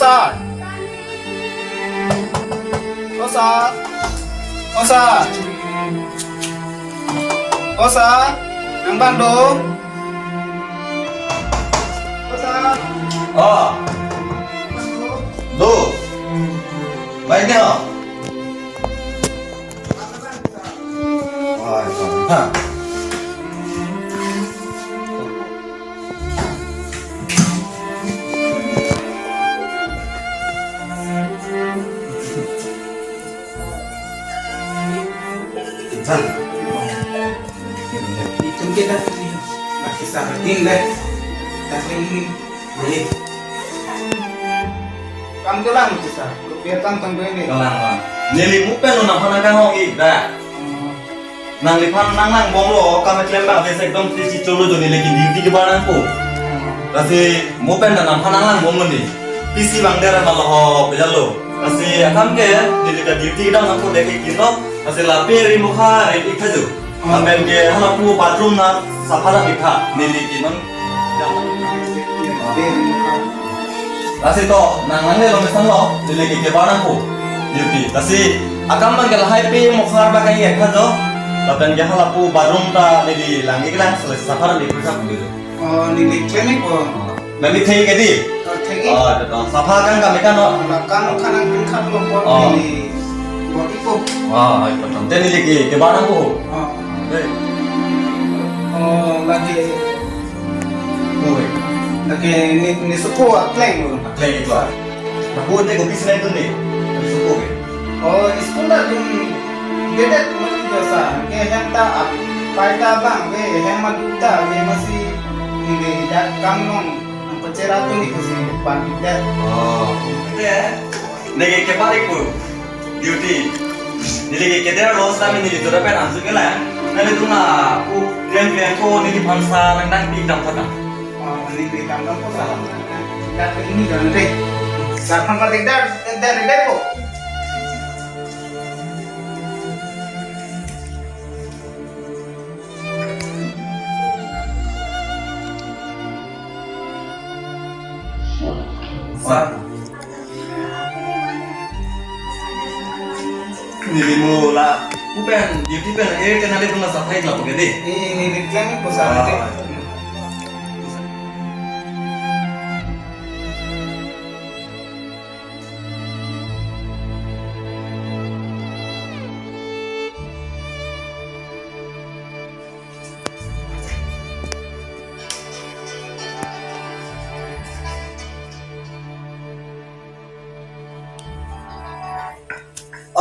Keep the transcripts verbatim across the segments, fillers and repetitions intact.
Sir. O sir. O sir. O sir. Nangvang do. O sir. Oh. Do. Baik ne ho. Oi, oi, ha. Itum kita ini masih sabar tin deh. Tapi ini boleh. Kam kelang sir. Kopi tangtang do ini. Kelang, kelang. Neli mo pen lo nangphan nangkanghon ik da. Hmm. Nangliphan nanglangbomlo, kam keklem abang ves ekdom si cholo jo, neli ke duty kebar nangpo. Hmm. Lasi mo pen ta nangphan nanglangbomlo ne. Pisi bang der ma lo ho pejalo. Lasi akam ke neli ta duty kedam nangpo dek ik tin lo. Lasi lapen ri mukha ri ik tha jo. Hmm. Lapen ke hala pu bathroom na sapha ra ik tha, neli ke non. Lasi to, nang nangne lo mesan lo, neli ke kebar nangpo. Duty. Lasi akam abang ke lahai pe mokha ba kai ek tha jo. Lapen ke hala pu bathroom ta neli lang ik lang, selesai sapha ra ik tha pu. Oh, neli klem ikpo. Neli thek ik di. Oh, thek ik. Oh, to, to. Sapha kang kami kan, no? Kang kang kang kang lo po. Oh. Neli bor ikpo. Oh, oi, to, to. Te neli ke, kebar nangpo. Oh. Dei. Oh, lake. Oi. Lake ne, ne suko akleng lo. Akleng iklo. Lapu te kopi sinai tun ne. Ne suko ke. Oh, school ta dum dedet mati do sir. Ke hem ta ap, pai ta bang, ke hem madu ta, ke masi neli dak kam nong, nang pachera tu ni kasi pan dedet. Oh. Te, neli ke kebar ikpo. Duty. Neli ke keder lo sami neli jora pen ansu ke la. Neli tu na pu kren kren ko neli phansa nang dang pi dam thata. Oh, neli pi dam dam ko sir. Dak ini kan deh. Sir phan pa dek dar, dek dar, dek ko. Sir. Neli mo la, pu pen, duty pen, eh, tena de puna sathai la pu ke dei. Eh, neli klem ikpo sir. Ah.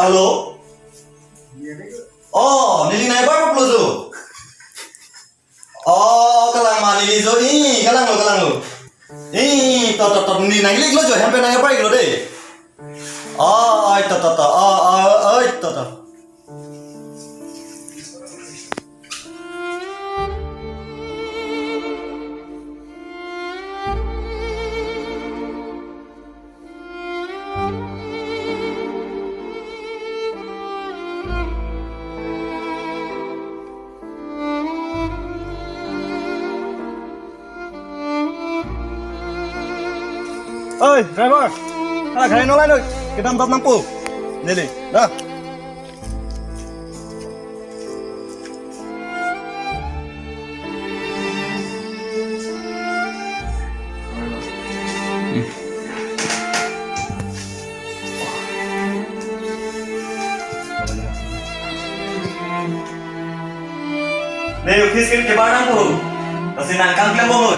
Hello? Oh, neli neighbor po jo. Oh, kalang ma neli jo. Ih, kalang lo, kalang lo. Ih, to, to, to, neli nangkele iklo jo, hem pen nangkepar iklo dei. Oh, oi, to, to, to. Oh, oh, oi, to, to. Oi, driver. Hala gari nolai noi. Kedam dam nangpo. Neli, dah. Ne office ke kebar nangpo. Lasi nang kam klem bomlo.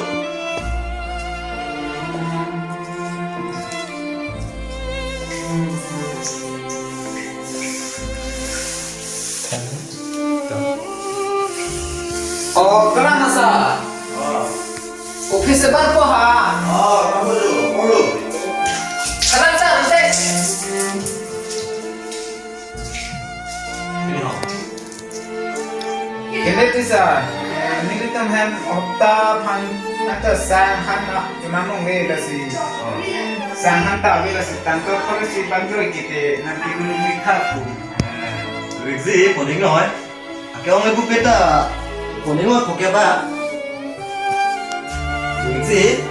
Oh, kalang ha sir. Oh. Office se bar po ha. Oh, kamu tu, kamu tu. Kalang sir, nanti. Ini ho. Kene ti sir, nelitum hem hopta aphan ata sang han na chunamong le lasi. Oh. Sang han ta le lasi tangka kore si banjoi kiti nanti nung likha pu. Riksi, poning noi. Ake ong ibu peta, poning noi koke ba. Riksi.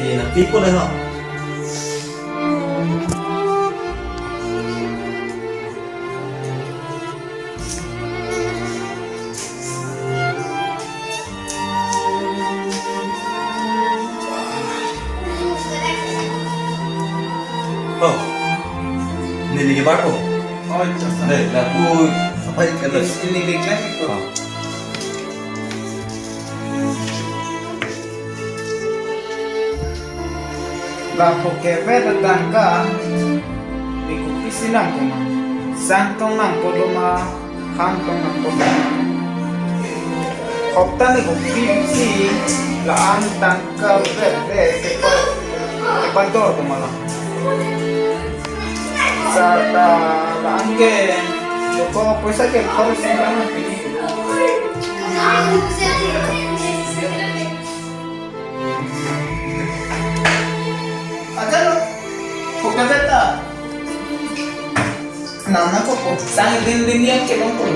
Eh, na pipo le ho. Oh. Neli ke barpo. Oh, iya, sir. Dei, lapu sapai ke dei. Ini, ini ke ko. Oh. Lapu ke vet tangka, ni kopisi nangkok ma. Sang tong nangkok ma, hang tong nangkok ma. Hopta ni kopisi la-an tangka vet le kepa, kepandor kok ma la. Sata la-an ke, joko poisa ke khorch si bang na pini. Aja lo, kok aja ta. Nana kok, kok. Sang din din yang ke bang kok.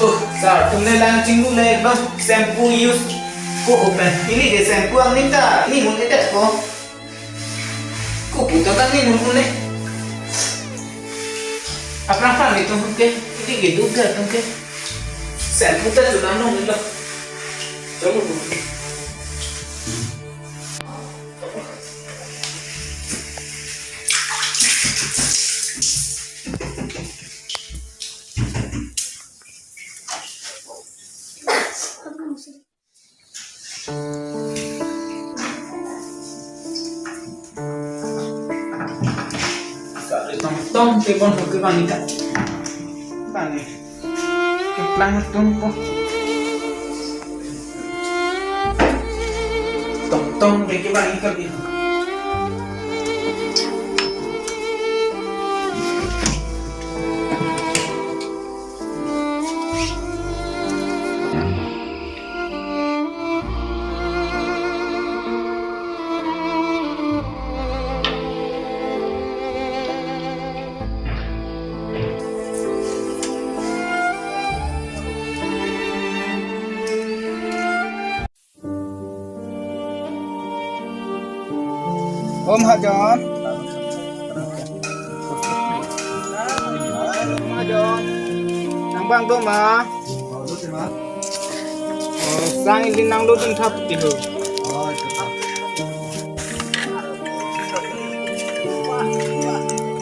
Oh, sir, tum le lang chinglu le bang shampoo use ko open. Ili ke shampoo angning ta, ini mun edet ko. Ko putar ta ini mun ne. Aphrang aphrang itum ke, ini ke duga tum ke. Shampoo ta chulam nong lo. Chalo. Tong tong ke bon ke bang ikan. Bang ni. Keplang tumpo. Tong tong ke bang ikan. Om Hajon. Om Hajon. Nang bang do ma? Oh, sang ili nang do dun thap ti ho.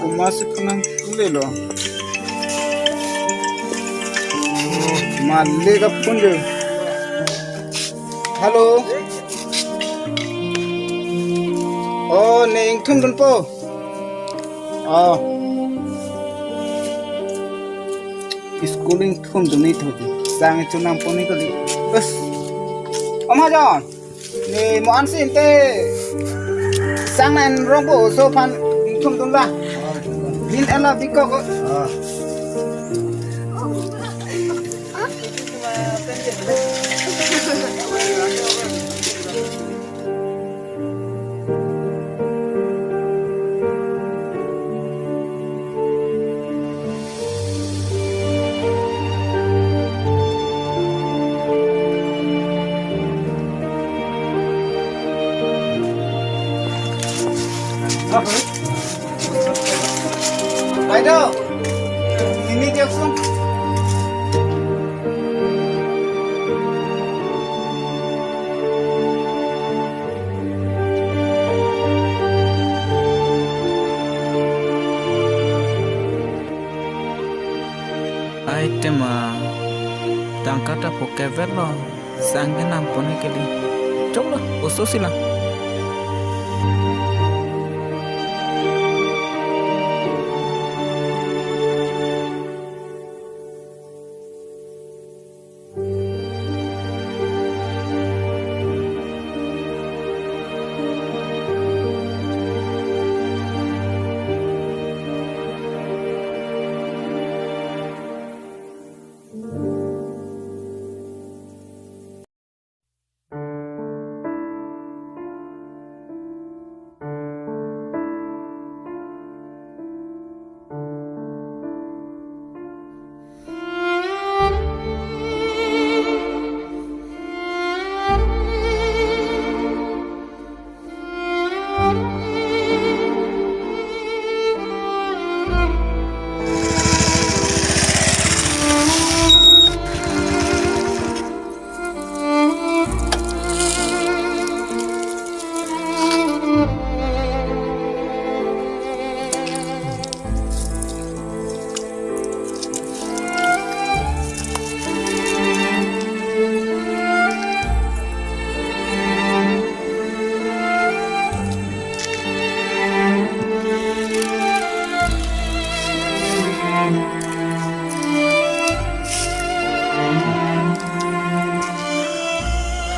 Komat si nang kule lo. Oh, male ka phone jo. Hello. Oh, ne ingthum dunpo. Oh. School ingthum dun ni thodi. Sang chu nangpo ni kali. Bas. Om Hajon. Ne mo ansi inte sang nang rongpo, oso aphan ingthum dun la. Bin ela bikok. Ah. Baideo, nini dioksun. Ai tema, tangka ta poke vet lo, sang ke nangpo ni kali. Choklo, oso si la.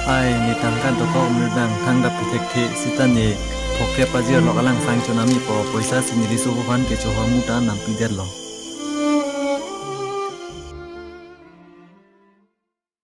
Ai, ne tangka dokok, ne dang thangdap pithekthe, sita ne phongkep pajirlok, alangsang chonam-ipo, poisa si neli sopo aphan kechohormu ta nampidetlo.